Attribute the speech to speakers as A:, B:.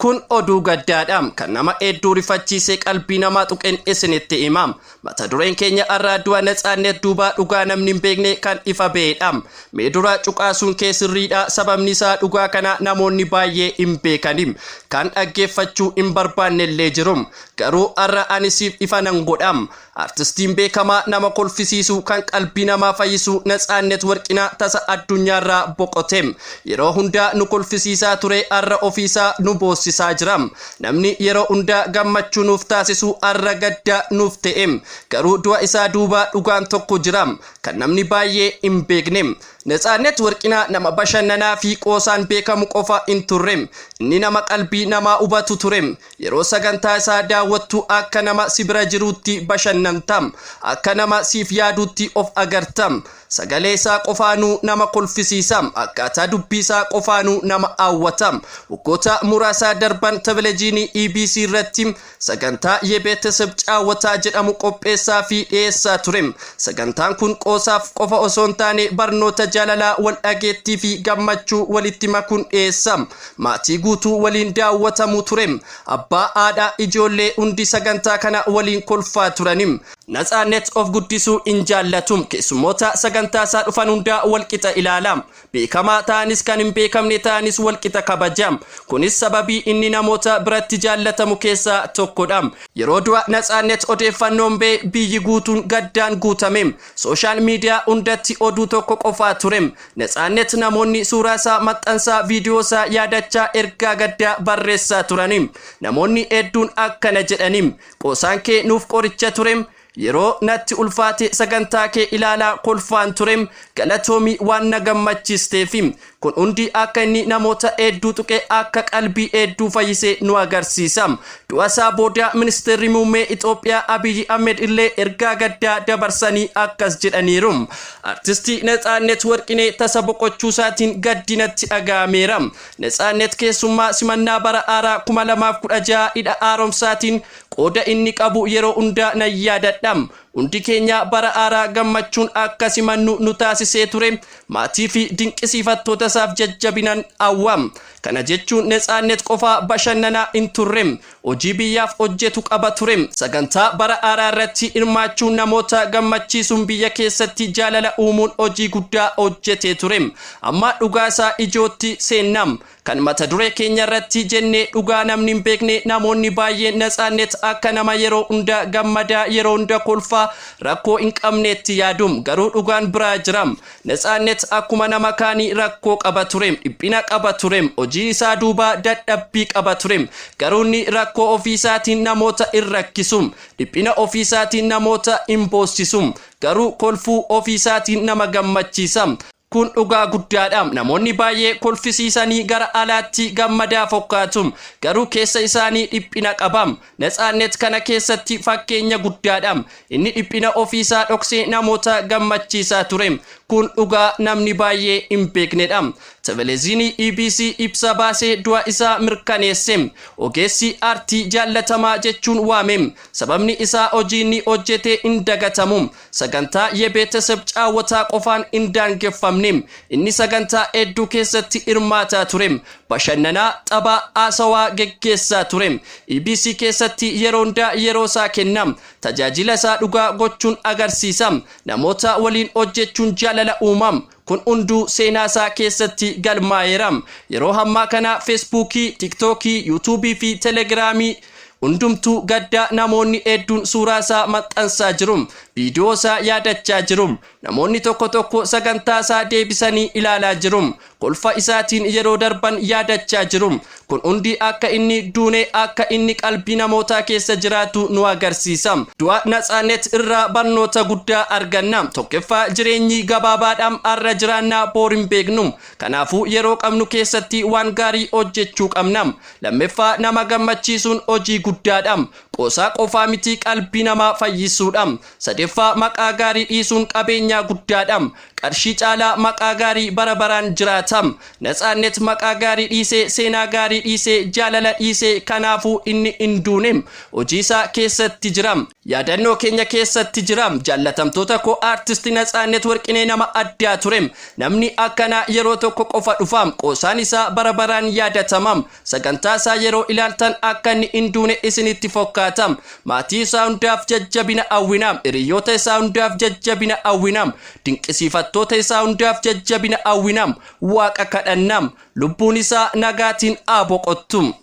A: Kun oduu gaddaadha kan nama hedduu rifachiisee qalbii namaa tuqeen isinitti hima. Mata dureen keenya har'aa du'a Natsaannet duubaa dhugaa namni hin beekne kan ifa ba'edha. Mee dura cuqaasuun kee sirriidha, sababni isaa dhugaa kana namoonni baay'ee hin beekani. Kan dhaggeeffachuu hin barbaanne illee jiru. Garuu har'a ani siif ifa nan godha. Artistiin beekamaa nama kolfisiisu kan qalbii namaa fayyisu Natsaannet Warqinaa tasa addunyaarraa boqote. Yeroo hundaa nu kolfisiisaa ture, har'a ofiisaa nu boossisaa jira. Namni yeroo hundaa gammachuu nuuf taasisu har'a gadda nuuf ta'e. Garuu du'a isaa duuba dhugaan tokko jira kan namni baay'ee hin beekne. Natsaannet Warqinaa nama bashannanaa fi qoosaan beekamu qofa hin turre. Inni nama qalbii namaa hubatu ture. Yeroo sagantaa isaa daawwattu akka nama si bira jiruutti bashannanta. Akka nama siif yaaduutti of agarta. Sagalee isaa qofaanuu nama kolfisiisa. Akkaataa dubbii isaa qofaanuu nama hawwata. Waggoota muraasa darban televijiinii EBC irratti sagantaa Yebeeteseb Caawataa jedhamu qopheessaa fi dhiyeessaa ture. Sagantaan kun qoosaaf qofa osoo hin taane barnoota jaalalaa, wal dhageettii fi gammachuu walitti makuun dhiyeessa. Maatii guutuu waliin daawwatamu ture. Abbaa, haadha, ijoollee hundi sagantaa kana waliin kolfaa turani. Natsaannet of guddisuu hin jaallatu. Keessummoota sagantaa isaa dhufan hundaa walqixa ilaala. Beekamaa ta'anis kan hin beekamne ta'anis walqixa kabaja. Kunis sababii inni namoota biratti jaallatamu keessaa tokkodha. Yeroo du'a Natsaannet odeeffannoon ba'e biyyi guutuun gaddaan guutame. Social media hundatti oduu tokko qofaa ture. Natsaannet namoonni suuraa isaa maxxansaa, viidiyoo isaa yaadachaa, ergaa gaddaa barreessaa turani. Namoonni hedduun akkana jedhani: "Qoosaan kee nuuf qoricha ture. Yeroo natti ulfaate sagantaa kee ilaalaa kolfaan ture. Galatoomii waan na gammachiisteefi." Kun hundi akka inni namoota hedduu tuqe, akka qalbii hedduu fayyise nu agarsiisa. Du'a isaa booda ministeerri muummee Itoophiyaa Abiyyi Ahmed illee ergaa gaddaa dabarsanii akkas jedhaniiru: "Artistii Natsaannet Warqinee tasa boqochuu isaatiin gaddi natti dhaga'ameera. Natsaannet keessummaa simannaa bara haaraa 2016 hidha haaromsaatiin qooda inni qabu yeroo hundaa nan yaadadha. Hundi keenya bara haaraa gammachuun akka simannu nu taasisee ture. Maatii fi dinqisiifattoota isaaf jajjabinan hawwa." Kana jechuun Netsaannet qofaa bashannanaa hin turre. Hojii biyyaaf hojjetu qaba ture. Sagantaa bara haaraa irratti hirmaachuun, namoota gammachiisuun, biyya keessatti jaalala uumuun hojii guddaa hojjetee ture. Amma dhugaa isaa ijootti seenna. Kan mata duree keenya irratti jennee dhugaa namni hin beekne. Namoonni baay'een Natsaannet akka nama yeroo hunda gammadaa, yeroo hunda kolfaa, rakkoo hin qabneetti yaadu. Garuu dhugaan biraa jira. Natsaannet akkuma nama kaanii rakkoo qaba ture. Dhiphina qaba ture. Hojii isaa duubaa dadhabbii qaba ture. Garuu inni rakkoo ofii isaatiin namoota hin rakkisu. Dhiphina ofii isaatiin namoota hin boossisu. Garuu kolfuu ofii isaatiin nama gammachiisa. Kun dhugaa guddaadha. Namoonni baay'ee kolfisiisanii gara alaatti gammadaa fokkaatu. Garuu keessa isaanii dhiphina qaba. Natsaannet kana keessatti fakkeenya guddaadha. Inni dhiphina ofiisaa dhoksee namoota gammachiisaa ture. Kun dhugaa namni baay'ee hin beeknedha. Televiziinii EBC ibsa baasee du'a isaa mirkaneesse. Ogeessi aartii jaallatamaa jechuun waame. Sababni isaa hojii inni hojjete hin dagatamu. Sagantaa Yebeeteseb Caawataa qofaan hin daangeffamne. Inni sagantaa hedduu keessatti hirmaataa ture. Bashannanaa, tapha, haasawaa geggeessaa ture. EBC keessatti yeroo hundaa yeroo isaa kenna. Tajaajila isaa dhugaa gochuun agarsiisa. Namoota waliin hojjechuun jaalala uuma. Kun hunduu seenaa isaa keessatti galmaa'eera. Yeroo ammaa kana Feesbuukii, Tiktookii, Yuutuubii fi Telegiraamii hundumtuu gadda, namoonni hedduun suuraa isaa maxxansaa jiru. Viidiyoo isaa yaadachaa jiru. Namoonni tokko tokko sagantaa isaa deebisanii ilaalaa jiru. Kolfa isaatiin yeroo darban yaadachaa jiru. Kun hundi akka inni duune, akka inni qalbii namootaa keessa jiraatu nu agarsiisa. Du'a Natsaannet irraa barnoota guddaa arganna. Tokkoffaa, jireenyi gabaabaadhaan, har'a jiraannaa boor hin beeknu. Kanaafuu yeroo qabnu keessatti waan gaarii hojjechuu qabna. Lammaffaa, nama gammachiisuun hojii guddaadha. Qoosaa qofaa miti, qalbii namaa fayyisuudha. Sadaffaa, maqaa gaarii dhiisuun qabeenyaa guddaadha. Qarshii caalaa maqaa gaarii bara baraan jiraata. Natsaannet maqaa gaarii dhiisee, seenaa gaarii dhiisee, jaalala dhiisee, kanaafuu inni hin duune. Hojii isaa keessatti jira. Yaadannoo keenya keessatti jiraam. Jaallatamtoota koo, Aartisti Natsaannet Warqinee nama addaa turem. Namni akkanaa yeroo tokko qofa dhufaam. Qoosaan isaa bara baraan yaadatamam. Sagantaa isaa yeroo ilaaltan akka inni hin duune isinitti fokkaatam. Maatii isaa hundaaf jajjabina hawwinaam. Hiriyoota isaa hundaaf jajjabina hawwinaam. Dinqisiifattoota isaa hundaaf jajjabina hawwinaam. Waaqa kadhannaam. Lubbuun isaa nagaatiin haa boqottu.